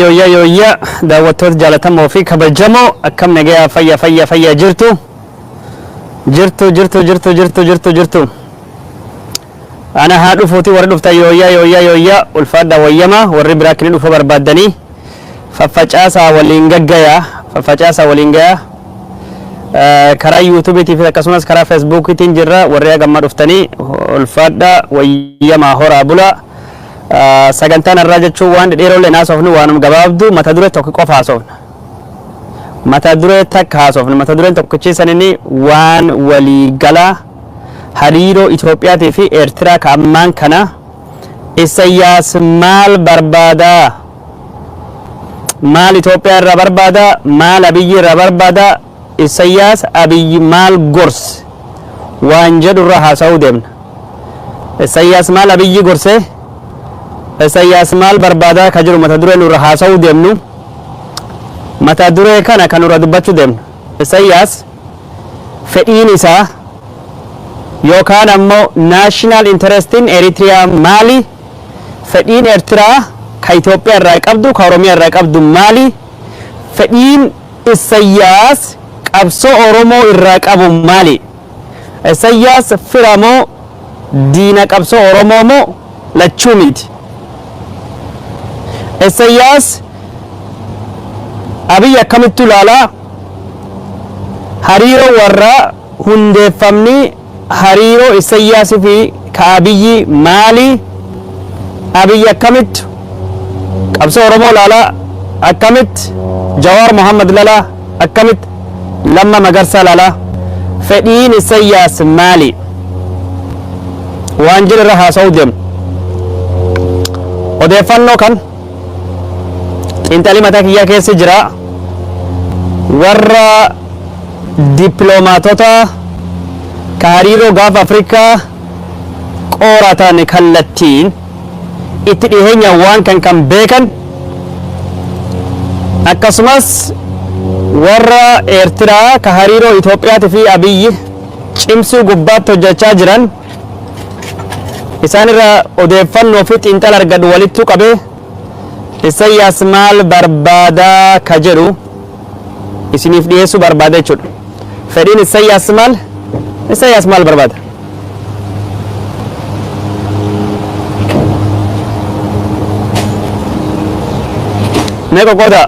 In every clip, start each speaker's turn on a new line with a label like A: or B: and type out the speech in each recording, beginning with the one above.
A: Yooyyaa yooyyaa daawwattoota jaalatamoo fi kabajamoo, akkam nagayaa? Fayya fayya fayya jirtu jirtu jirtu jirtu jirtu jirtu jirtu. Ana haa dhufuuti. Warri dhuftan, yooyyaa yooyyaa yooyyaa, ulfaadha, wayyama. Warri biraa kini dhufa barbaaddanii faffacaasaa waliin gaggayaa, faffacaasaa waliin gayaa. Karaa YouTubeiitii fi akkasumas karaa Facebookiitiin jirra. Warri hagamma dhuftanii, ulfaadha, wayyamaa, horaa bulaa. Sagantaan har'aa jechuun waan dhedheerollee haasofnu, waanuma gabaabduu mata duree tokko qofa haasofna. Mata duree takka haasofna. Mata dureen tokkichi saninni waan waliigalaa hariiroo Itoophiyaatii fi Eertiraa ka ammaan kana. Isayyaas maal barbaadaa? Maal Itoophiyaa irraa barbaada? Maal Abiyyi irraa barbaada? Isayyaas Abiyyi maal gorse? Waan jedhu irra haasa'uu deemna. Isayyaas maal Abiyyi gorse? Isayyaas maal barbaadaa ka jiru mata duree nurra haasa'uu deemnu. Mata duree kana kan nurra dubbachuu deemnu. Isayyaas fedhiin isaa yookaan ammoo national interestiin Eritiriyaa maali? Fedhiin Eertiraa ka Itoophiyaa irraa qabdu, ka Oromiyaa irraa qabdu maali? Fedhiin Isayyaas qabsoo Oromoo irraa qabu maali? Isayyaas fira moo diina qabsoo Oromoo moo lachuu miti? Isayyaas Abiy akkamittu ilaalaa? Hariiroo warra hundeeffamni hariiroo Isayyaasii fi ka Abiyyi maali? Abiyyi akkamittu qabsoo Oromoo ilaalaa? Akkamitti Jawaar Mohammad lalaa? Akkamitti Lamma Magarsaa lalaa? Fedhiin Isayyaas maali? Waan jedhu irra haasa'uu deemna. Odeeffannoo kan xiinxalii mataa kiyyaa keessa jira. Warra dippiloomaatota ka hariiroo gaafa Afrikaa qoratan, kallattiin itti dhiheenya waan kan beekan, akkasumas warra Eertiraa ka hariiroo Itoophiyaatii fi Abiyyi cimsuu gubbaatti hojjechaa jiran, isaan irra odeeffannoo fi xiinxala argadhu walittu qabee Isayyaas maal barbaadaa ka jedhu isiniif dhiyeessuu barbaada jechuudha. Fedhiin Isayyaas maal? Isayyaas maal barbaada? Mee qoqqoodaa.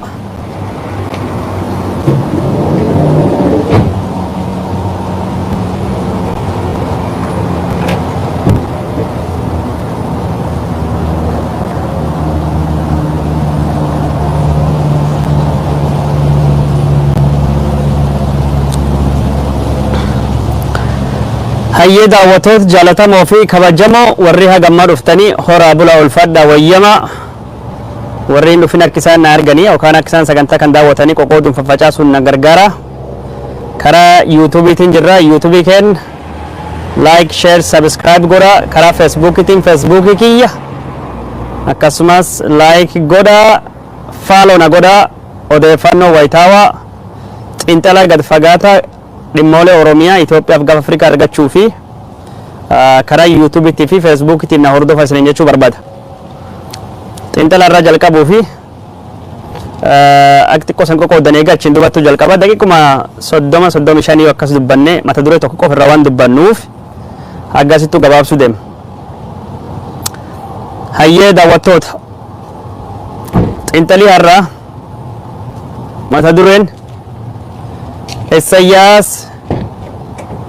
A: Hayyee daawwattoota jaalatamoo fi kabajamoo, warri hagammaa dhuftanii, horaa bulaa, ulfaadhaa, wayyama. Warri hin dhufin akka isaan na arganii yookaan akka isaan sagantaa kan daawwatanii qoqooduun faffacaasuun na gargaara. Karaa YouTubeiitiin jirra. YouTubeii keen like, share, subscribe godha. Karaa Facebookiitiin Facebookii kiyya akkasumas like godha, follow na godha. Odeeffannoo wayitaawaa, xiinxala gad fagaataa dhimmoolee Oromiyaa, Itoophiyaaf gafa Afrikaa argachuu fi karaa YouTubeiitii fi Facebookiitiin na hordofa isiniin jechuu barbaada. Xiinxala irraa jalqabuu fi akka xiqqoo san qoqqoodan eega achiin dubattuu jalqaba. Daqiiquma 30, 35 akkas dubbanne, mata duree tokko qofa irraa waan dubbannuuf hagasittuu gabaabsuu deema. Hayyee daawwattoota, xiinxalii har'aa mata dureen Isayyaas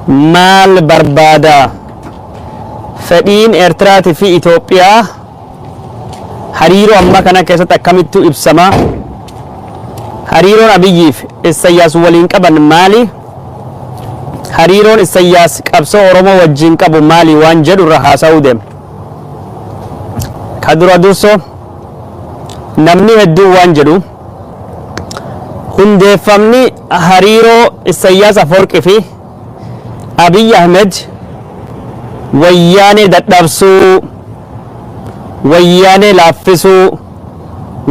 A: maal barbaada? Fedhiin Eertiraatii fi Itoophiyaa hariiroo ammaa kana keessatti akkamittu ibsama? Hariiroon Abiyyiif Isayyaas waliin qaban maali? Hariiroon Isayyaas qabsoo Oromoo wajjin qabu maali? Waan jedhu irra haasa'uu deemna. Ka dura dursoo, namni hedduun waan jedhu, hundeeffamni hariiroo Isayyaas Afoorqii fi Abiy Ahmed Wayyaanee dadhabsuu, Wayyaanee laaffisuu,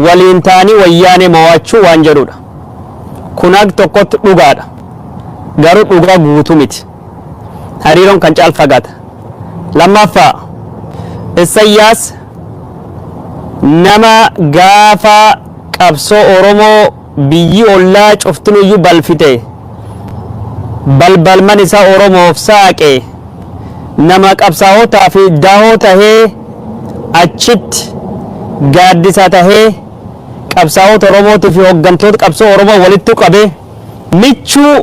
A: waliin ta'anii Wayyaanee mo'achuu waan jedhudha. Kun hag tokkotti dhugaadha. Garuu dhugaa guutuu miti. Hariiroon kan caal fagaata. Lammaffaa, Isayyaas nama gaafa Qabsoo Oromoo biyyi ollaa cuftinuyyuu balfite, balbalman isaa Oromoof saaqe, nama qabsaawotaa fi dahoo tahee, achitti gaaddisa tahee, qabsaa'ota Oromootii fi hooggantoota qabsoo Oromoo walitti qabe, michuu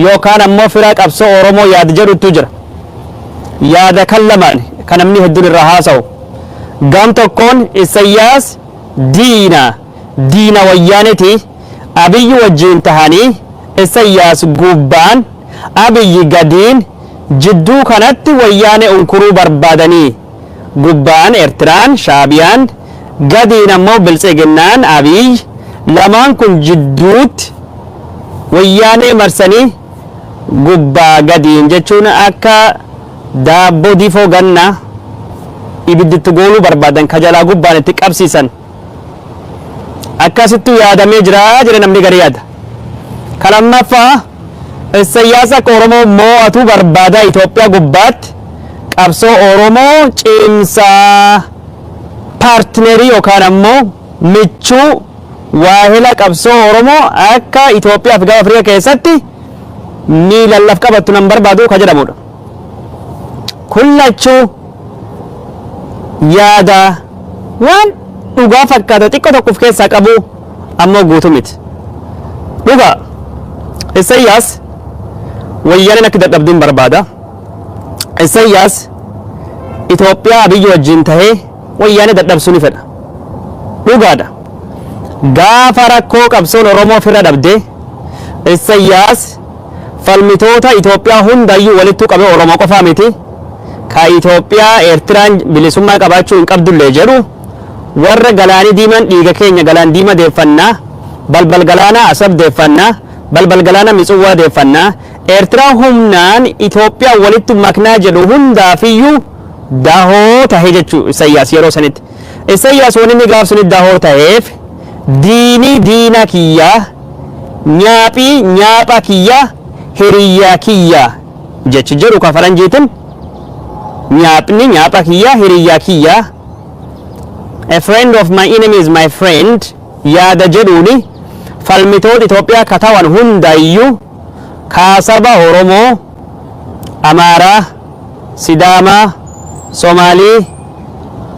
A: yookaan ammoo firaa qabsoo Oromoo yaada jedhutu jira. Yaada kan lamaan kan namni hedduun irraa haasa'u. Gam tokkoon Isayyaas diina, diina Wayyaaneti. Abiyyi wajjiin tahanii, Isayyaas gubbaan, Abiyyi gadiin, jidduu kanatti Wayyaane unkuruu barbaadanii, gubbaan Eertiraan, Shaabiyaan, gadiin ammoo Biltsiginnaan, Abiyyi, lamaan kun jidduutti Wayyaanee marsanii gubbaa gadiin jechuun akka daabboo difoo ganna ibidditti gooluu barbaadan ka jalaa gubbaan itti qabsiisan. Akkasittu yaadamee jira jedhe namni gari yaada. Ka lammaffaa, Isayyaas akka Oromoo moo'atu barbaada, Itoophiyaa gubbaatti qabsoo Oromoo cimsaa, partner yookaan ammoo michuu waahila qabsoo Oromoo akka Itoophiyaa fi Gaanfa Afrikaa keessatti miilan laf qabattu nan barbaadu ka jedhamudha. Kun lachuu yaada waan dhugaa fakkaata xiqqoo tokko of keessaa qabu, ammoo guutuu miti. Dhugaa, Isayyaas Wayyaaneen akka dadhabduun barbaada. Isayyaas Itoophiyaa Abiyyi wajjin tahee Wayyaanee dadhabsuu ni fedha. Dhugaadha. Gaafa rakkoo qabsoon Oromoo ofirra dhabde, Isayyaas falmitoota Itoophiyaa hundayyuu walittuu qabee, Oromoo qofaa miti, ka Itoophiyaa Eertiraan bilisummaa qabaachuu hin qabdullee jedhu, warra galaanii diimaan dhiiga keenya galaan diima deeffannaa, balbal galaanaa Asab deeffannaa, balbal galaana Mitsuwwaa deeffannaa, Eertiraa humnaan Itoophiyaa walitti maknaa jedhu hundaafiyyuu dahoo tahe jechuu Isayyaas yeroo sanitti. Isayyaas wanni inni gaaf sunitti dahoo taheef, diinii diina kiyyaa, nyaaphii nyaapha kiyyaa, hiriyyaa kiyyaa jechi jedhu ka faranjiitin nyaaphni nyaapha kiyyaa, hiriyyaa kiyyaa, "A friend of my enemy is my friend" yaada jedhuuni falmitoota Itoophiyaa katawan hundayyuu, kaasaba Oromoo, Amaaraa, Sidaamaa, Somaalii,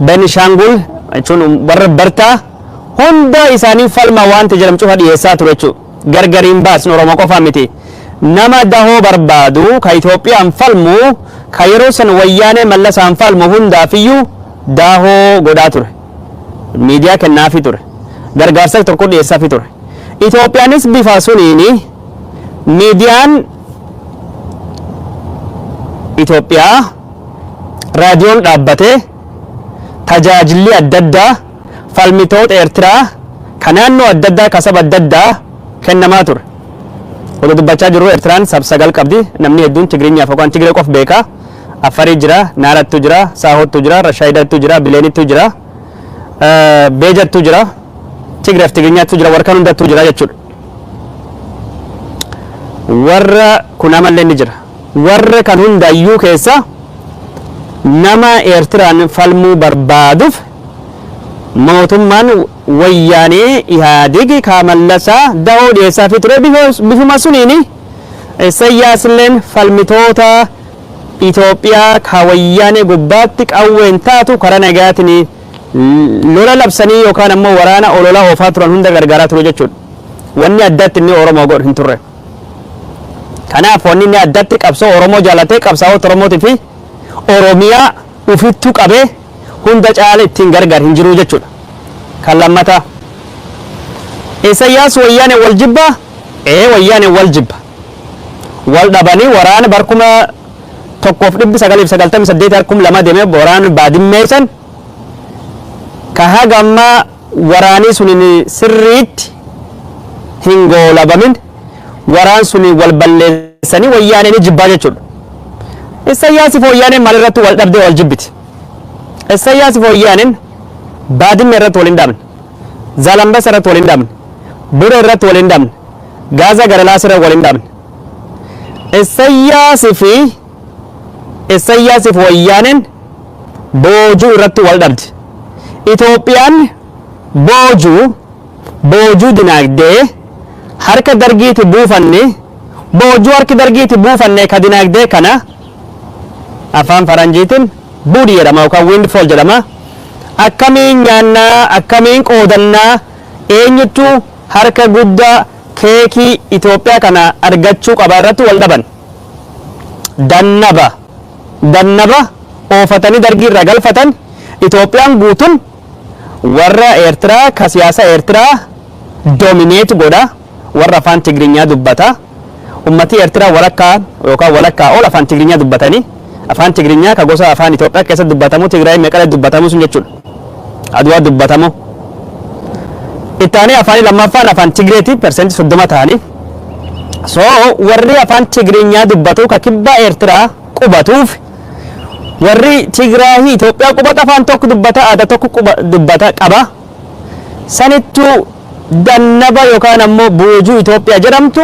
A: Benishaangul jechuun warra Bartaa hunda isaanii falma waanta jedhamu cufa dhiyeessaa ture jechuudha. Gargariin baasnu, Oromoo qofaa miti. Nama dahoo barbaadu ka Itoophiyaan falmu, ka yeroo san Wayyaanee Mallasaan falmu hundaafiyyuu dahoo godhaa ture. Miidiyaa kennaafii ture. Gargaarsa tokko dhiyeessaafii ture. Itoophiyaanis bifa suniini miidiyaan Itoophiyaa, raadiyoon dhaabbatee, tajaajilli adda addaa falmitoota Eertiraa ka naannoo adda addaa, ka saba adda addaa kennamaa ture. Odoo dubbachaa jirru, Eertiraan sab sagal qabdi. Namni hedduun Tigiriinyaaf yookaan Tigiree qof beeka. Afarii jira, Naarattu jira, Saahottu jira, Rashaayidattu jira, Bileenittu jira, Beejattu jira, Tigireef Tigiriinyaattu jira, warra kan hundattuu jira jechuudha. Warra kun amallee ni jira. Warra kan hundayyuu keessa nama Eertiraan falmuu barbaaduuf mootummaan Wayyaanee Ihaadig Kaamallasaa dahoo dhiyeessaafii ture. Bifuma suniini Isayyaasilleen falmitoota Itoophiyaa ka Wayyaanee gubbaatti qawween taatu karaa nagaatiin lola labsanii yookaan ammoo waraana ololaa oofaa turan hunda gargaaraa ture jechuudha. Wanni addatti inni Oromoo godhu hin turre. Kanaaf wanni inni addatti qabsoo Oromoo jaalatee, qabsaa'ota Oromootii fi Oromiyaa ufittuu qabee hunda caala ittiin gargaar hin jiru jechuudha. Kan lammataa, Isayyaas Wayyaane wal jibbaa? Ee, Wayyaane wal jibba. Wal dhabanii waraana barkuma 1998 harkum lama deemee waraana Baadimmee san ka haga ammaa waraanii sunin sirriitti hin goolabamin, waraan suni wal balleessanii Wayyaanee ni jibbaa jechuudha. Isayyaasif Wayyaaneen maalirratti wal dhabdee wal jibbiti? Isayyaasif Wayyaaneen Baadimmee irratti wal hin dhabne. Zalambasa irratti wal hin dhabne. Bure irratti wal hin dhabne. Gaazaa Garalaas irra wal hin dhabne. Isayyaasif Wayyaaneen boojuu irratti wal dhabde. Itoophiyaan boojuu Boojuu dinaagdee harka Dargiiti buufanne, boojuu harki Dargiiti buufanne ka dinaagdee kana afaan Faranjiitiin booty jedhama yookaan windfall jedhama. Akkamiin nyaannaa, akkamiin qoodannaa, eenyutu harka guddaa keekii Itoophiyaa kana argachuu qaba irratti wal dhaban. Dannaba oofatanii Dargii irraa galfatan. Itoophiyaan guutuun warra Eertiraa ka siyaasa Eertiraa dominate godha, warra afaan Tigrinyaa dubbata. Ummati Eertiraa walakkaa yookaan walakkaa ol afaan Tigrinyaa dubbatanii, afaan Tigrinyaa ka gosa afaan Itoophiyaa keessatti dubbatamu, Tigraay Meqalee dubbatamu sun jechuudha. Aduwaa dubbatamu. Ittaanii afaanii lammaffaan afaan Tigreeti, 30% ta'anii. So warri afaan Tigrinyaa dubbatu ka kibba Eertiraa qubatuuf warri Tigraahii Itoophiyaa qubata afaan tokko dubbata, aadaa tokko quba dubbata qaba. Sanittuu dannaba yookaan ammoo boojuu Itoophiyaa jedhamtu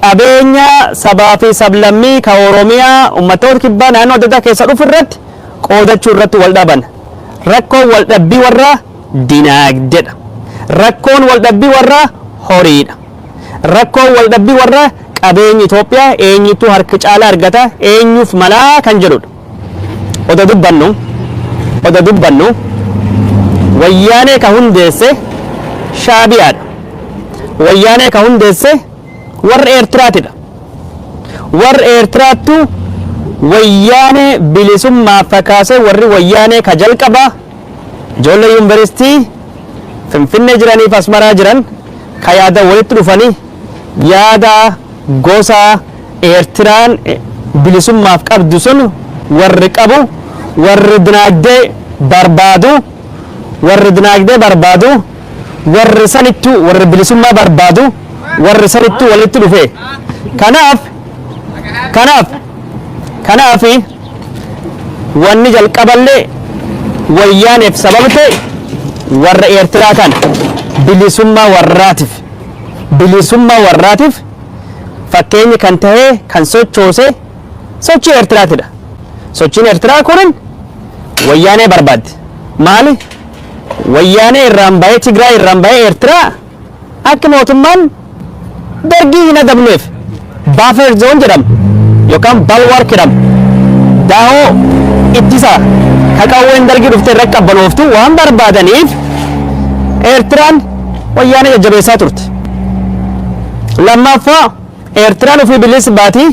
A: qabeenya sabaa fi sablammii ka Oromiyaa, uummattoota kibbaa, naannoo adda addaa keessa dhufu irratti qoodachuu irratti wal dhaban. Rakkoon wal dhabbii warra dinaagdeedha. Rakkoon wal dhabbii warra horiidha. Rakkoon wal dhabbii warra qabeenya Itoophiyaa eenyutu harka caalaa argata, eenyuuf malaa kan jedhudha. Odo dubbannu Wayyaanee ka hundeesse Shaabiyaadha. Wayyaanee ka hundeesse warra Eertiraatidha. Warra Eertiraattu Wayyaanee bilisummaaf kakaasee, warri Wayyaanee ka jalqabaa ijoollee yuunivarsiitii Finfinnee jiraniif Asmaraa jiran ka yaada walitti dhufanii yaada gosa Eertiraan bilisummaaf qabdu sun warri qabu, warri dinaagdee barbaadu, warri dinaagdee barbaadu, warri sanittu, warri bilisummaa barbaadu, warri sanittu walitti dhufe. Kanaaf wanni jalqaballee Wayyaaneef sababa ta'e warra Eertiraa kana bilisummaa warraatiif fakkeenya kan ta'e, kan sochoose sochii Eertiraatidha. Sochiin Eertiraa kunin Wayyaanee barbaadde. Maali? Wayyaanee irraan bahee, Tigraay irraan bahee Eertiraa akka mootummaan Dargii hin adabneef buffer zone jedhama yookaan bulwark jedhama. Daahoo ittisa ka qawween Dargii dhuftee irra qabbanooftu waan barbaadaniif Eertiraan Wayyaanee jajjabeessaa turte. Lammaffaa, Eertiraan ofii bilisa baatii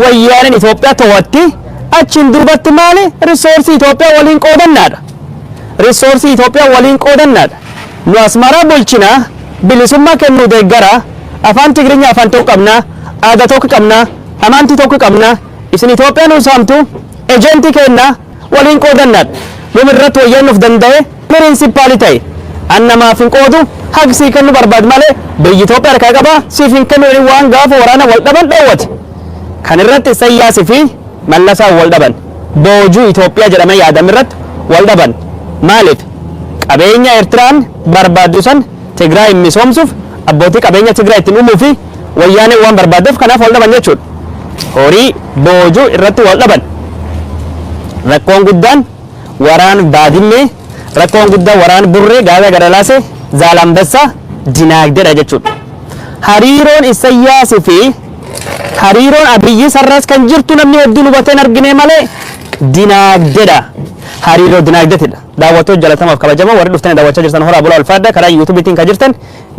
A: Wayyaaneen Itoophiyaa to'atti, achiin duubatti maali? Resource Itoophiyaa waliin qoodannaadha. Resource Itoophiyaa waliin qoodannaadha. Nu Asmaraa bulchinaa, bilisummaa kennuu deeggara, afaan Tigirinya afaan tokko qabnaa, aadaa tokko qabnaa, amantii tokko qabnaa, isin Itoophiyaa nu saamtu, agent kennaa, waliin qoodannaadha. Dhuma irratti wayyaan of danda'e principal ta'e. An namaaf hin qoodu, haqi sii kennu barbaadu malee biyyi Itoophiyaa harkaa qaba siif hin kennu waan gaafa waraana wal dhaban dhoowwate. Kan irratti Isayyaasii fi Mallasaan wal dhaban. Boojuu Itoophiyaa jedhamee yaadame irratti wal dhaban. Maaliif? Qabeenya Eertiraan barbaaddu san Tigraay misoomsuuf, abbootii qabeenya Tigraay ittiin uumuu fi Wayyaanee waan barbaaddeef kanaaf wal dhaban jechuudha. Horii boojuu irratti wal dhaban. Rakkoon guddaan waraan Baadimmee, rakkoon guddaan waraan Burree, Gaazaa Gadalaasee, Zaalambessaa dinaagdeedha jechuudha. Hariiroon Isayyaasii fi hariiroon Abiyyi sarras kan jirtu namni hedduun hubatee hin argine malee dinaagdeedha. Hariiroo dinaagdeetidha. Daawwattoota jalatamaaf kabajamoo, warri dhuftanii daawwachaa jirtan, horaa bulaa, ulfaadha. Karaa YouTubeiitiin kan jirtan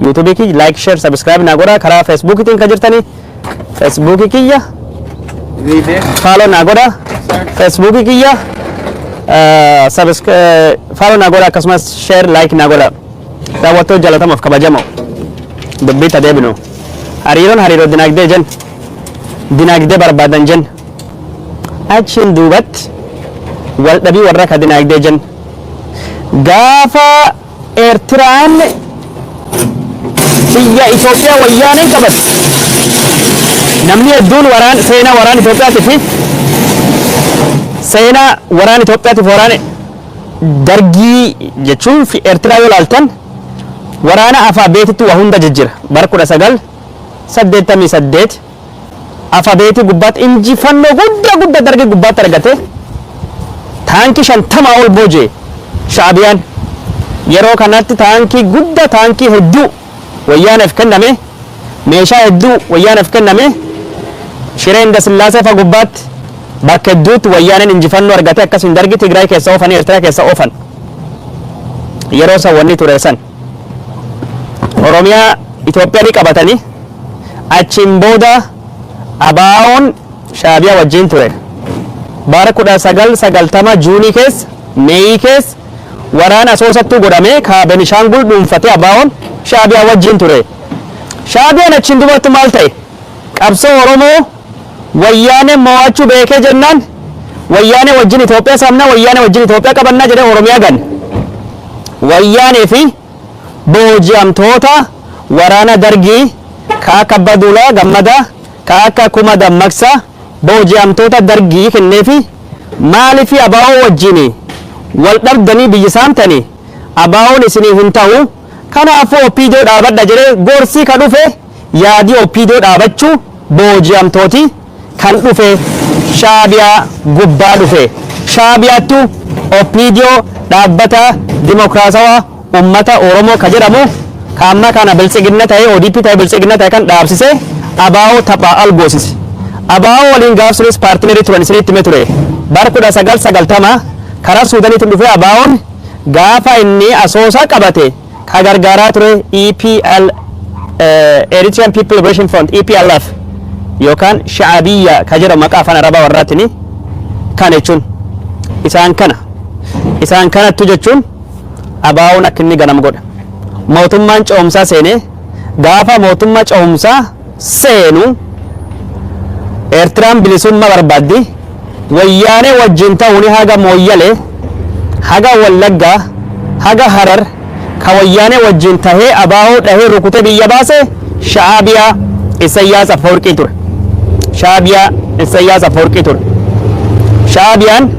A: YouTubeii kiyya like, share, subscribe naa godha. Karaa Facebookiitiin kan jirtanii Facebookii kiyya follow naa godha. Facebookii kiyya follow naa godha, akkasumas share, like naa godha. Daawwattoota jalatamaaf kabajamoo, dubbii ta deebinu. Hariiroon hariiroo dinaagdee jen, dinaagdee barbaadan jen, achiin duubatti wal dhabii warra ka dinaagdee jen gaafa Eertiraan biyya Itoophiyaa Wayyaaneen qabatte, namni hedduun waraan seenaa waraan Itoophiyaatiif fi seenaa waraan Itoophiyaatiif waraan Dargii jechuun fi Eertiraa yoo ilaaltan, waraana Afaabeetitti waa hunda jijjira. Bara 1988 Afabeetii gubbaatti injifannoo guddaa guddaa Dargii gubbaatti argate, taankii 50 ol booji'e Sha'abiyaan. Yeroo kanatti taankii guddaa, taankii hedduu Wayyaaneef kenname, meeshaa hedduu Wayyaaneef kenname. Shiree Indasillaasee fa gubbaatti bakka hedduutti Wayyaaneen injifannoo argate. Akkasuma Dargi Tigraay keessa oofanii, Eertiraa keessa oofan. Yeroo san wanni ture san Oromiyaa Itoophiyaa ni qabatanii. Achiin booda ABO'n Shaabiyaa wajjin ture. Bara 1990 Juunii keessa, Meeyii keessa waraana Asoosattuu godhamee ka Benishaangul dhuunfatee ABO'n Shaabiyaa wajjin ture. Shaabiyaan achiin duubatti maal ta'e? Qabsoo Oromoo Wayyaanee mo'achuu beekee jennaan, Wayyaanee wajjin Itoophiyaa saamnaa, Wayyaanee wajjin Itoophiyaa qabannaa jedhee Oromiyaa gane. Wayyaanee fi booji'amtoota waraana Dargii ka akka Abbaa Duulaa Gammadaa, ka akka Kuma Dammaqsaa, booji'amtoota Dargii kenneefi, maaliif ABO wajjin wal dhabdanii biyyi saamtanii? ABO'n isinii hin ta'u, kanaafuu OPDO dhaabadha jedhee gorsii ka dhufe, yaadii OPDO dhaabachuu booji'amtooti kan dhufe Shaabiyaa gubbaa dhufe. Shaabiyaattu OPDO, Dhaabbata Dimokiraasawaa Ummata Oromoo ka jedhamu, ka amma kana Biltsiginna ta'ee, ODP ta'ee Biltsiginna ta'e kan dhaabsise, ABO taphaa algoosise. ABO waliin gaaf sunis partnerii turan isinitti hime ture. Bara 1990 karaa Suudaniitiin dhufee ABO'n gaafa inni Asoosaa qabate ka gargaaraa ture EPL, Eritrean People Liberation Front, EPLF yookaan Sha'abiyya ka jedhamu maqaa afaan Arabaa warraatini kan jechuun isaan kana. Isaan kanattu jechuun ABO'n akka inni ganamu godha. Mootummaan ce'umsaa seenee, gaafa mootummaa ce'umsaa seenu Eertiraan bilisummaa barbaaddi. Wayyaanee wajjin ta'uun haga Mooyyalee, haga Wallaggaa, haga Harar ka Wayyaanee wajjin tahee ABO dhahee rukutee biyya baase Sha'aabiyaa Isayyaas Afawarqii ture. Sha'aabiyaa Isayyaas Afawarqii ture. Sha'aabiyaan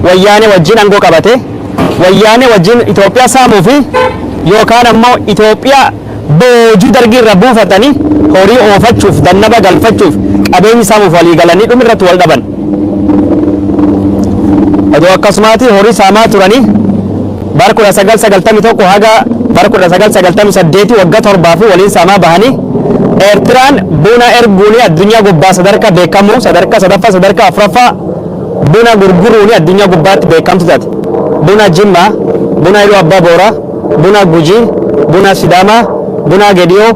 A: Wayyaanee wajjin aangoo qabate, Wayyaanee wajjin Itoophiyaa saamuu fi yookaan ammoo Itoophiyaa boojuu Dargii irra buufatanii horii oofachuuf, dannaba galfachuuf, qabeenyi saamuuf walii galanii dhumirratti wal dhaban. Odoo akkasumaati horii saamaa turanii bara 1991 haga bara 1998 waggaa 7 fi waliin saamaa bahanii, Eertiraan buna erguuni addunyaa gubbaa sadarkaa beekamu, sadarkaa sadaffaa, sadarkaa afuraffaa buna gurguruuni addunyaa gubbaatti beekamtu taate. Buna Jimmaa, buna Iluu Abbaa Booraa, buna Gujii, buna Sidaamaa, buna Gediyoo,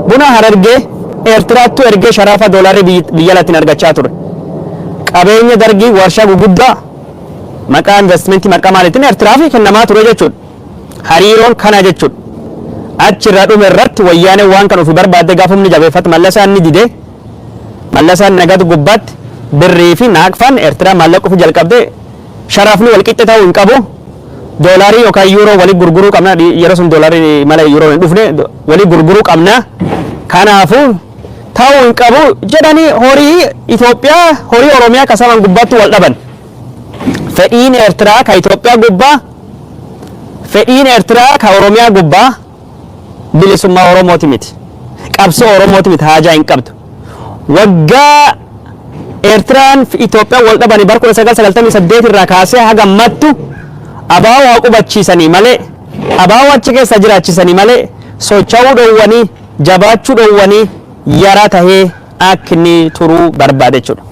A: buna Harargee Eertiraattu ergee sharafa doolaarrii biyya alaatti argachaa ture. Qabeenya Dargii warshaa guguddaa maqaa investmentii, maqaa maaliitiin Eertiraaf kennamaa ture jechuudha. Hariiroon kana jechuudha. Achirraa dhume irratti Wayyaaneen waan kan ofii barbaadde gaafa humni jabeeffatu Mallasaan ni dide. Mallasaan nagatu gubbaatti birrii fi naaqfaan Eertiraa maallaqa ofii jalqabdee, sharaafni wal qixxe ta'uu hin qabu. Doolaarii yookaan yuuroo walii gurguruu qabna. Yeroo sun doolaarii malee yuuroo hin dhufne, walii gurguruu qabna. Kanaafuu ta'uu hin qabu jedhanii horii Itoophiyaa, horii Oromiyaa kasaman gubbaatti wal dhaban. Fedhiin Eertiraa ka Itoophiyaa gubbaa, fedhiin Eertiraa ka Oromiyaa gubbaa bilisummaa Oromooti miti. Qabsoo Oromooti miti, haajaa hin qabdu. Waggaa Eertiraan fi Itoophiyaan wal dhabanii bara 1998 irraa kaasee haga ammattu ABO haa qubachiisanii malee, ABO achi keessa jiraachisanii malee, socho'uu dhoowwanii, jabaachuu dhoowwanii, yaraa tahee akka inni turuu barbaade jechuudha.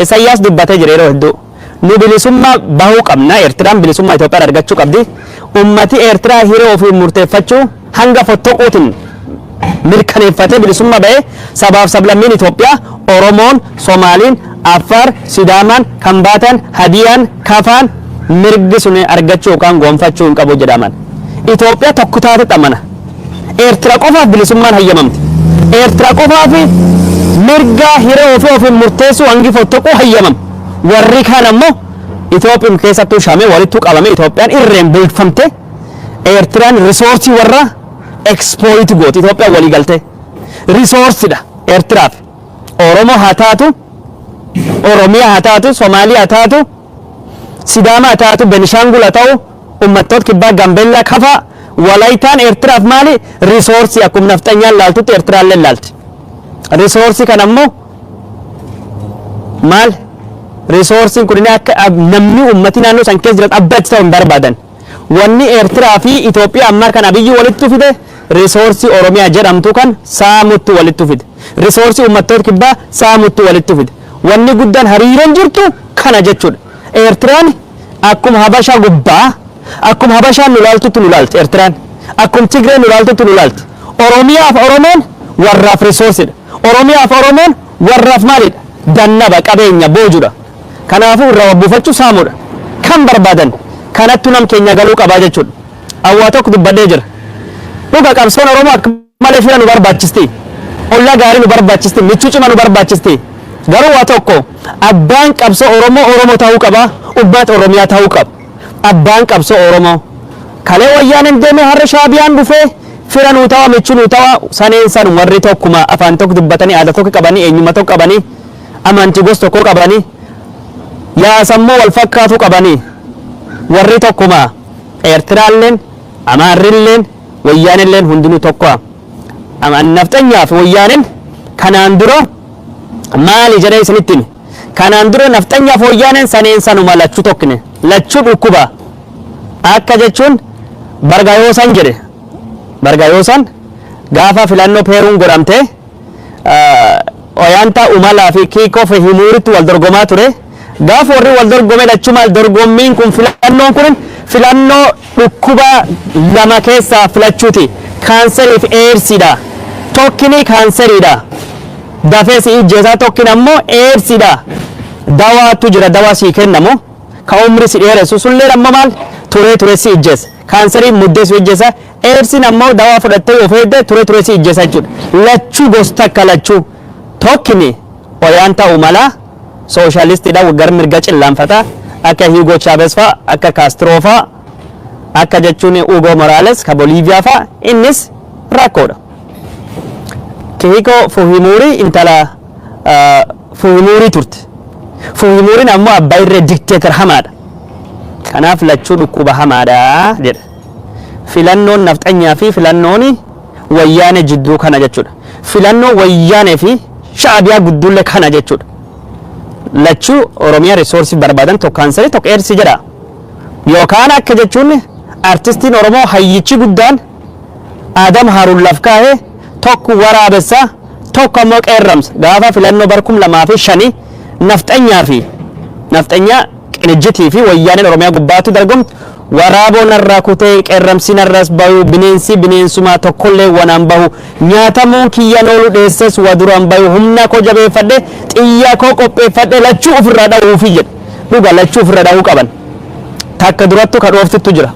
A: Isayyaas dubbatee jira yeroo hedduu. Nu bilisummaa bahuu qabna. Eertiraan bilisummaa Itoophiyaan argachuu qabdi. Ummati Eertiraa hiree ofii murteeffachuu hanga fottoquutiin mirkaneeffatee bilisummaa bahee, sabaaf sablammiin Itoophiyaa, Oromoon, Somaaliin, Affaar, Sidaamaan, Kambaatan, Hadiyaan, Kafaan mirgi sun argachuu yookaan gonfachuu hin qabu jedhaman. Itoophiyaa tokko taate amana. Eertira qofaaf bilisummaan hayyamamte. Eertira qofaaf mirga hiree ofii ofiin murteessuu hangi fottoquu hayyamam. Warri kaan ammoo Itoophiyaan keessattuu shamee walittuu qabame, Itoophiyaan irreen bulfamte, Eertiraan resourceii warra exploit gooti. Itoophiyaan walii galtee resourceiidha Eertiraaf. Oromoo haa taatu, Oromiyaa haa taatu, Somaaliyaa haa taatu, Sidaamaa haa taatu, Benishaangul haa ta'u, uummattoota Kibbaa, Gambeellaa, Kafaa, Walaayitaan Eertiraaf maali? Resourceii. Akkuma nafxanyaan laaltutti Eertiraallee laalti. Resourceii kana ammoo maal? Resourceiin kun akka namni uummati naannoo san keessa jiran abbaa itti ta'u hin barbaadan. Wanni Eertiraa fi Itoophiyaa ammaa kan Abiyyi walitti fide resource Oromiyaa jedhamtu kan saamutti walitti fide. Resource uummattoota kibbaa saamutti walitti fide. Wanni guddaan hariiroon jirtu kana jechuudha. Eertiraan akkuma Habashaa gubbaa, akkuma Habashaan nu laaltutti nu laalti Eertiraan. Akkuma Tigreen nu laaltutti nu laalti. Oromiyaaf Oromoon warraaf resourcedha. Oromiyaaf Oromoon warraaf maalidha? Dannaba, qabeenya, boojuudha. Kanaafuu irraa buufachuu saamuudha. Kan barbaadan kanattu nam keenya galuu qabaa jechuudha. Awwaa tokko dubbadhee jira. Dhuga qabsoon Oromoo akka malee fira nu barbaachisti. Ollaa gaarii nu barbaachisti. Michuu cima nu barbaachisti. Garuu waa tokko, abbaan qabsoo Oromoo Oromoo ta'uu qaba. Ummata Oromiyaa ta'uu qaba. Abbaan qabsoo Oromoo. Kalee Wayyaaneen deemee har'a Shaabiyaan dhufee fira nuu ta'a, michuu nuu ta'a, saneen san warri tokkuma, afaan tokko dubbatanii, aadaa tokko qabanii, eenyummaa tokko qabanii, amantii gosa tokko qabanii, yaasammoo wal fakkaatu qabanii, warri tokkuma. Eertiraalleen, Amaarrilleen, Wayyaanilleen hundinuu tokko. Nafxanyaa fi Wayyaaneen kanaan dura maali jedhee isinitti hime. Kanaan dura nafxanyaa fi Wayyaaneen saneen sanuma, lachuu tokkine, lachuu dhukkuba. Akka jechuun Bargayoosan jedhe. Bargayoosan gaafa filannoo Peeruun godhamte Oyaantaa Umalaa fi Kiikoo Fujimooritti wal dorgomaa ture. Gaafa warri wal dorgome lachuu maal, dorgommiin kun, filannoon kun filannoo dhukkuba lama keessaa filachuuti. Kaanserii fi Eedsiidha. Tokkini kaanseriidha. Dafee si ijjeesaa, tokkin ammoo Eedsiidha. Dawaatu jira, dawaa sii kennamu. Ka umri si dheeressu sullee ammoo maal, turee turee si ijjeessa. Kaanseriin muddee si ijjeessa. Eedsiin ammoo dawaa fudhattee of eegde turee turee si ijjeessa jechuudha. Lachuu gosa takka lachuu. Tokkini Oyaantaa Umalaa sooshaalistiidha, gara mirga cillaanfata, akka Hugo Chavez fa'a, akka Castro fa'a, akka jechuun Hugo Morales ka Bolivia fa'a, innis rakkoodha. Keiko Fujimori intala Fujimori turte. Fujimoriin ammoo abbaa irree, dictator hamaadha. Kanaaf lachuu dhukkuba hamaadha jedha. Filannoon nafxanyaa fi filannoon Wayyaane jidduu kana jechuudha. Filannoo Wayyaanee fi Shaabiyaa gidduullee kana jechuudha. Lachuu Oromiyaa resource barbaadan, tokko kaansarii, tokko Eersii jedha. Yookaan akka jechuun artistiin Oromoo hayyichi guddaan Adam Haruun laf kaa'ee, tokko waraabessa, tokko ammoo qeerramsa. Gaafa filannoo bar 2005 nafxanyaa fi nafxanyaa Qinijjitii fi Wayyaaneen Oromiyaa gubbaatti dargomtu, waraaboo narraa kutee qeerramsi narras bahu, bineensi bineensumaa tokkollee wanaan bahu, nyaatamuun kiyyan oolu, dheesses wa duraan bahu, humna koo jabeeffadhe, xiyya koo qopheeffadhe, lachuu ofirraa dha'uufi jedhe. Dhuga lachuu ofirra dha'uu qaban. Takka durattu ka dhooftuttu jira.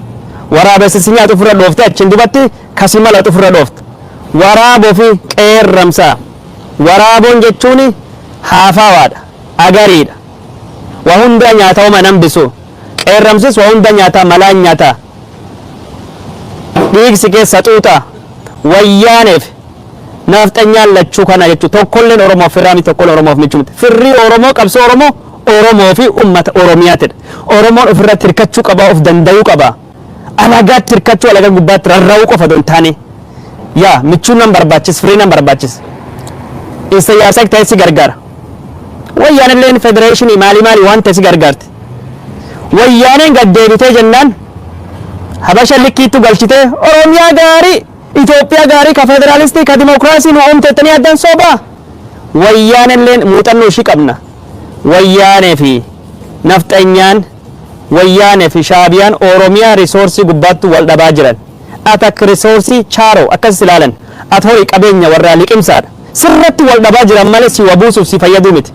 A: Waraabessi si nyaatu ofirra dhoofte, achiin dubatti kasi malatu ofirra dhoofte. Waraaboo fi qeerramsa. Waraaboon jechuun haafawaadha, agariidha. Waa hundaa nyaata, homa nan bisu. Qeerramsis waa hunda nyaata, malaan nyaata. Dhiigsi keessa xuuxa. Wayyaaneef nafxanyaan lachuu kana jechuudha. Tokkolleen Oromoof firraa miti, tokkolleen Oromoof michuu miti. Firrii Oromoo, qabsoo Oromoo, Oromoo fi uummata Oromiyaatidha. Oromoon ofirratti hirkachuu qaba, of danda'uu qaba. Alagaatti hirkachuu, alagaa gubbaatti rarra'uu qofa osoo hin taane. Yaa michuun nan barbaachis, firii nan barbaachis. Isa ta'e si gargaara. Wayyaanilleen federeeshinii maalii maalii waan ta'e si gargaarti. Wayyaaneen gad deebitee jennaan Habasha likkiittu galchitee Oromiyaa gaarii, Itoophiyaa gaarii, ka federaalistii, ka dimokiraasii nu uumtettanii addan soobaa. Wayyaanilleen muuxannoo ishii qabna. Wayyaanee fi nafxanyaan, Wayyaanee fi Shaabiyaan Oromiyaa resource gubbaatti wal dhabaa jiran. Atak resource chaaroo akkas ilaalan. At horii qabeenya warraa liqimsaadha. Sirratti wal dhabaa jiran malee si wabuusuuf si fayyaduu miti.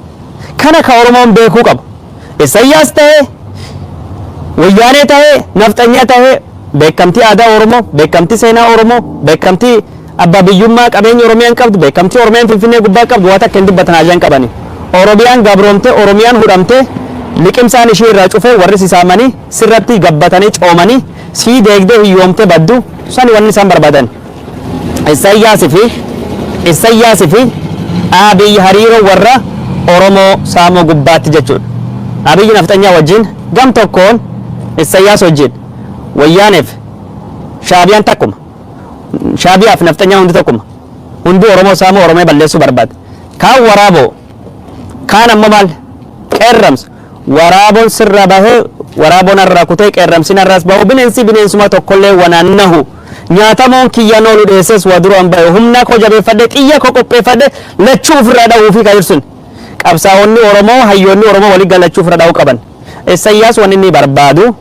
A: Kana ka Oromoon beekuu qabu. Isayyaas ta'ee, Wayyaanee ta'ee, nafxanyaa ta'ee, beekamtii aadaa Oromoo, beekamtii seenaa Oromoo, beekamtii abbaa biyyummaa qabeenya Oromiyaan qabdu, beekamtii Oromiyaan Finfinnee gubbaa qabdu waan takka hin dubbatan, haajaan qabani. Oromiyaan gabroomtee, Oromiyaan hudhamtee, liqimsaan ishee irraa cufee, warri sisaamanii sirratti gabbatanii coomanii sii deegdee hiyyoomtee baddu sani wanni isaan barbaadan. Isayyaasii fi Abiy hariiroo warra Oromoo saamoo gubbaatti jechuudha. Abiyyi nafxanyaa wajjin gam tokkoon, Isayyaas wajjin, Wayyaaneef Shaabiyaan takkuma. Shaabiyaaf nafxanyaa hundi tokkuma. Hundi Oromoo saamoo, Oromoo balleessuu barbaada. Kaan waraaboo, kaan ammoo maal, qeerramsa. Waraaboon sirra bahee Waraaboo narraa kutee qeerramsi narraas bahu, bineensi bineensuma tokkollee wanaan nahu. Nyaatamuun kiyyan oolu, dheesses waa duraan bahe. Humna koo jabeeffadhe, xiyya koo qopheeffadhe, lachuu ofirraa dha'uu fi kan sun. Qabsaa'onni Oromoo, hayyoonni Oromoo walii galachuu ofirra dha'uu qaban. Isayyaas wanni inni barbaadu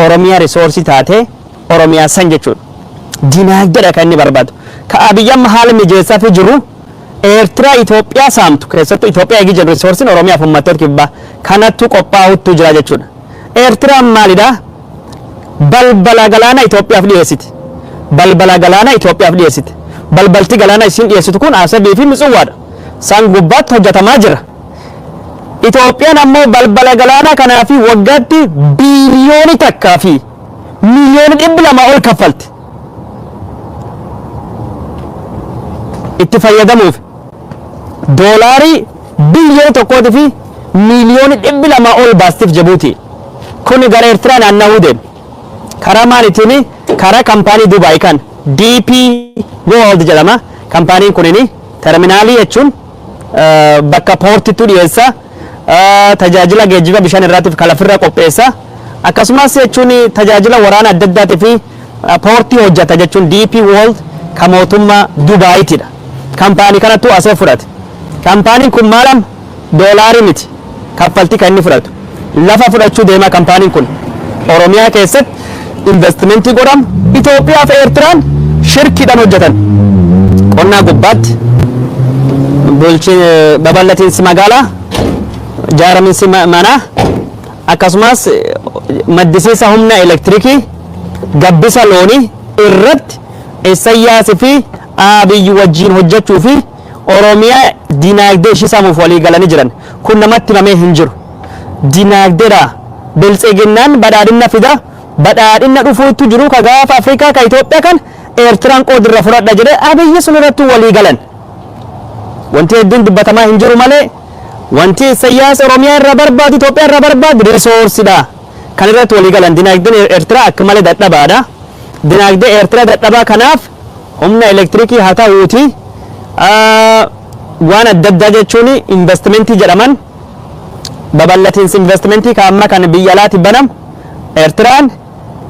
A: Oromiyaa resource taate, Oromiyaa san jechuudha. Dinaagdeedha kan inni barbaadu. Ka Abiyyi amma haala mijeessaa fi jiru Eertiraa Itoophiyaa saamtu, keessattuu Itoophiyaa eegi jedhu, resourceiin Oromiyaaf uummattoota kibbaa kanattu qophaa'uttu jira jechuudha. Eertiraan maalidha? Balbala galaana Itoophiyaaf dhiyeessiti. Balbala galaana Itoophiyaaf dhiyeessiti. Balbalti galaana isiin dhiyeessitu kun Asabii fi Mitsuwaadha. San gubbaatti hojjetamaa jira. Itoophiyaan ammoo balbala galaanaa kanaa fi waggaatti 1,200,000,000 ol kaffalti. Itti fayyadamuuf doolaarii 1,200,000,000 ol baastiif Jabuuti. Kuni gara Eertiraa naanna'uu deema. Karaa maaliitiin? Karaa kaampaanii Dubaay kan DP World jedhama. Kaampaaniin kunini terminaalii jechuun bakka poortittuu dhiyeessa. Tajaajila geejjiba bishaan irraatiif kalafirra qopheessa. Akkasumas jechuun tajaajila waraana adda addaatii fi poortii hojjeta jechuun DP World kan mootummaa Dubaayitidha. Kaampaanii kanattu asee fudhate. Kaampaaniin kun maalam doolaarii miti kaffaltii kan inni fudhatu. Lafa fudhachuu deema kaampaaniin kun. Oromiyaa keessatti investimentii godhamu Itoophiyaa fi Eertiraan shirkiidhaan hojjetan. Qonnaa gubbaatti bulchi, babal'atiinsi magaalaa, ijaaraminsi manaa, akkasumas maddisiisa humna elektirikii, gabbisa loonii irratti Isayyaasii fi Abiyyi wajjin hojjechuu fi Oromiyaa dinaagdee ishii saamuuf walii galanii jiran. Kun namatti himamee hin jiru. Dinaagdeedha. Biltsiginnaan badhaadhina fida. Badhaadhina dhufuutu jiru ka gaafa Afrikaa ka Itoophiyaa kan Eertiraan qoodirra fudhadha jedhee Abiyyi sun irratti walii galan. Wanti hedduun dubbatamaa hin jiru malee, wanti Isayyaas Oromiyaa irraa barbaadu, Itoophiyaa irraa barbaadu resourceiidha. Kan irratti walii galan dinaagdeen Eertiraa akka malee dadhabaadha. Dinaagdee Eertiraa dadhabaa kanaaf humna elektirikii haa ta'uuti, waan adda addaa jechuun investimentii jedhaman, babal'atiinsi investimentii ka amma kan biyya alaatti banamu, Eertiraan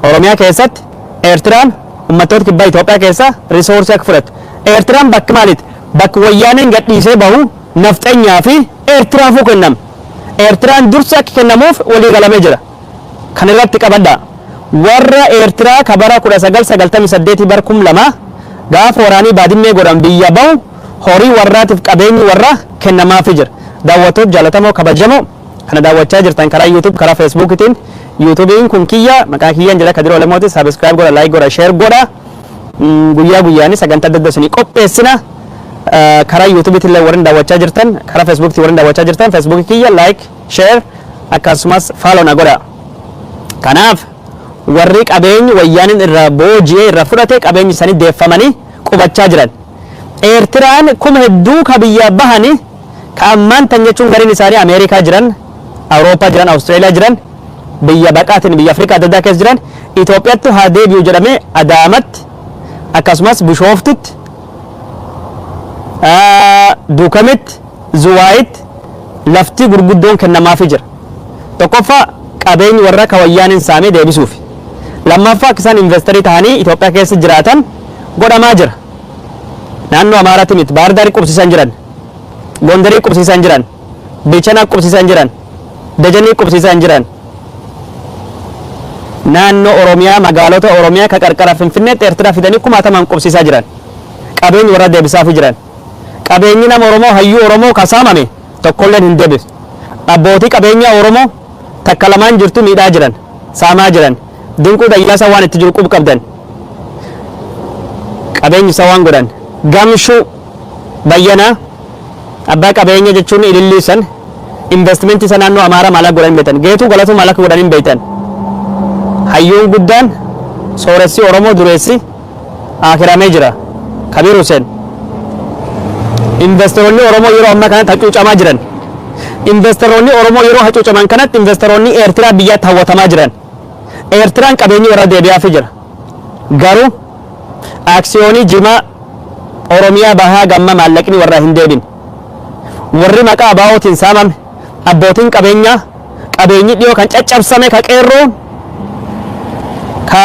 A: Oromiyaa keessatti, Eertiraan uummattoota kibbaa Itoophiyaa keessa resource akka fudhattu. Eertiraan bakka maaliiti? Bakka wayyaaneen gadhiisee bahu nafxenyaa fi Eertiraafuu kennama. Eertiraan dursa akka kennamuuf walii galamee jira. Kan irratti qabadhaa. Warra Eertiraa ka bara 1998, bara 2000 gaafa waraanii Baadimmee godhan biyya bahu, horii warraatiif qabeenyi warraa kennamaafii jira. Daawwattoota jaallatamoo, kabajamoo, kana daawwachaa jirtan karaa YouTube, karaa Facebookitiin, YouTubeiin kun kiyya, maqaa kiyyaan jedha, Kadiroo Lemooti. Subscribe godha, like godha, share godha. Guyyaa guyyaanii sagantaa adda addaa isinii qopheessina. Karaa YouTubeiitiin illee warreen daawwachaa jirtan, karaa Facebookiitiin warreen daawwachaa jirtan, Facebookii kiyya like, share, akkasumas follow na godha. Kanaaf warri qabeenyi wayyaaniin irraa booji'ee irraa fudhate, qabeenyi isaanii deeffamanii qubachaa jiran. Eertiraan kuma hedduu ka biyyaa bahanii, ka ammaan tan jechuun gariin isaanii Ameerikaa jiran, Awurooppaa jiran, Awustreeliyaa jiran, biyya baqaatiin biyya Afrikaa adda addaa keessa jiran, Itoophiyaatti haa deebi'u jedhamee Adaamatti, akkasumas Bishooftutti, Duukamitti, Zuwaayitti lafti gurguddoon kennamaafii jira. Tokkoffaa, qabeenyi warra ka wayyaaniin saamee deebisuufi. Lammaffaa, akka isaan investorii ta'anii Itoophiyaa keessa jiraatan godhamaa jira. Naannoo Amaaraatti miti, Baahir Daarii qubsiisan jiran, Gondarii qubsiisan jiran, Bichanaa qubsiisan jiran, Dajanii qubsiisan jiran. Naannoo Oromiyaa, magaalota Oromiyaa ka qarqara Finfinneetti Eertiraa fidanii kumaatamaan qubsiisaa jiran. Qabeenyi warra deebisaafii jiran. Qabeenyi nama Oromoo, hayyuu Oromoo ka saamame tokkolleen hin deebisu. Abbootii qabeenyaa Oromoo takka lamaan jirtu miidhaa jiran, saamaa jiran. Dinquu Dayyaasa waan itti jiru qub qabdan. Qabeenyi isaa waan godhan. Gamshuu Bayyanaa abbaa qabeenya jechuun ilillii san investimentii isa naannoo Amaaraa maal akka godhan hin beektan. Geetuu Galatuu maal akka godhan hin beektan. Hayyuun guddaan, sooressi Oromoo, dureessi akiramee jira. Kabiir Hussein. Investoroonni Oromoo yeroo ammaa kanatti hacuucamaa jiran. Investoroonni Oromoo yeroo hacuucaman kanatti investoroonni Eertiraa biyyaatti hawwatamaa jiran. Eertiraan qabeenyi warra deebi'aafii jira. Garuu aksiyoonii jimaa Oromiyaa bahaa gamma maallaqni warra hin deebin. Warri maqaa ABO'tiin saamame, abbootiin qabeenyaa Qabeenyi dhiyoo kan caccabsame, ka qeerroo, ka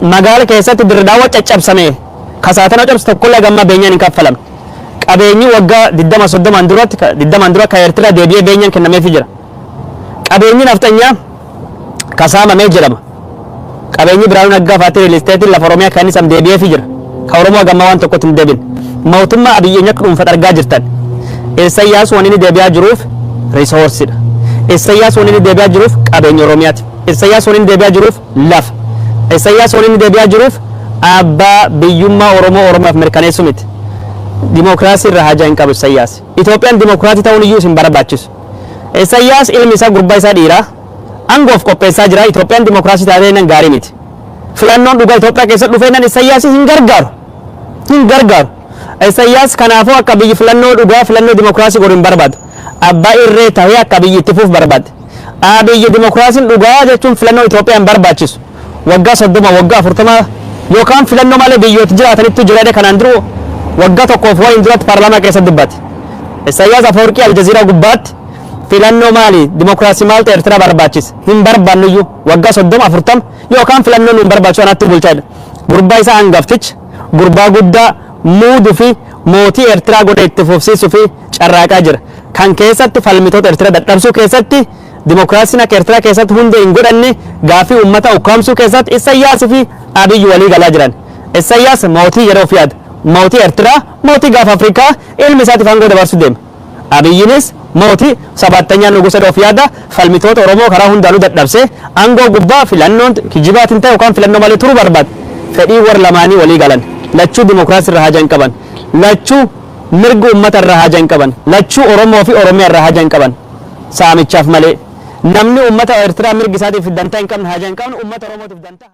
A: magaala keessatti Dirdaawwa caccabsame, ka saatana cabsu tokkollee gamma beenyaan hin kaffalamne. Qabeenyi waggaa 20 30 duratti, 20 dura ka Eertiraa deebi'ee beenyaan kennameefii jira. Qabeenyi nafxanyaa ka saamamee jedhama. Qabeenyi Biraanuu Naggaa fa'aatti real estate lafa Oromiyaa kan inni sam deebi'eefii jira. Ka Oromoo gamma waan tokkotti hin deebin. Mootummaa Abiyyi akka dhuunfate argaa jirtan. Isayyaas wanni inni deebi'aa jiruuf resource dha. Isayyaas wanni inni deebi'aa jiruuf qabeenya Oromiyaati. Isayyaas wanni inni deebi'aa jiruuf lafa. Isayyaas wanni inni deebi'aa jiruuf abbaa biyyummaa Oromoo Oromoof mirkaneessu miti. Dimookiraasii irraa haajaa hin qabu Isayyaas. Itoophiyaan dimookiraasii ta'uun iyyuu isin barbaachisu. Isayyaas ilmi isaa, gurbaa isaa dhiiraa aangoof qopheessaa jira. Itoophiyaan dimookiraasii taatee nan gaarii miti. Filannoon dhugaa Itoophiyaa keessa dhufee nan Isayyaas hin gargaaru. Hin gargaaru. Isayyaas kanaafuu akka biyyi filannoo dhugaa, filannoo dimookiraasii godhu hin barbaadu. Abbaa irree tahee akka biyyi itti fuuf barbaade. Biyyi dimookiraasiin dhugaa jechuun filannoo Itoophiyaa hin barbaachisu. Waggaa 30, waggaa 40 yookaan filannoo malee biyyoota jiraatanittu jira. Kanaan dura waggaa tokkoof wayiin duratti paarlaamaa keessatti dubbate. Isayyaas Afawarqii Aljaziiraa gubbaatti filannoo maali, dimookiraasii maaltu Eertiraa barbaachisa, hin barbaannuyyuu, waggaa 30, 40 yookaan filannoo nu hin barbaachisu, anatti bulchaa jedha. Gurbaa isaa hangafticha, gurbaa guddaa muuduu fi mootii Eertiraa godhe itti fufsiisuu fi carraaqaa jira. Kan keessatti falmitoota Eertiraa dadhabsuu keessatti, dimookiraasiin akka Eertiraa keessatti hundee hin godhanne gaafii uummata ukkaamsuu keessatti Isayyaasii fi Abiyyi walii galaa jiran. Isayyaas mootii yeroo fi yaada. Mootii Eertiraa, mootii gaafa Afrikaa, ilmi isaatiif aangoo dabarsuu deema. Abiyyinis mootii sabattanyaan nugusa of yaada. Falmitoota Oromoo karaa hundaanuu dadhabsee aangoo gubbaa filannoon kijibaatiin ta'e yookaan filannoo malee turuu barbaada. Fedhii warra lamaanii walii galan. Lachuu dimookiraasii irraa haja hin qaban. Lachuu mirga uummata irraa haja hin qaban. Lachuu Oromoo fi Oromiyaa irraa haja hin qaban. Saamichaaf malee. Namni uummata Eertiraa mirgi isaatiif dantaa hin qabne, haja hin qabne, uummata Oromootiif dantaa.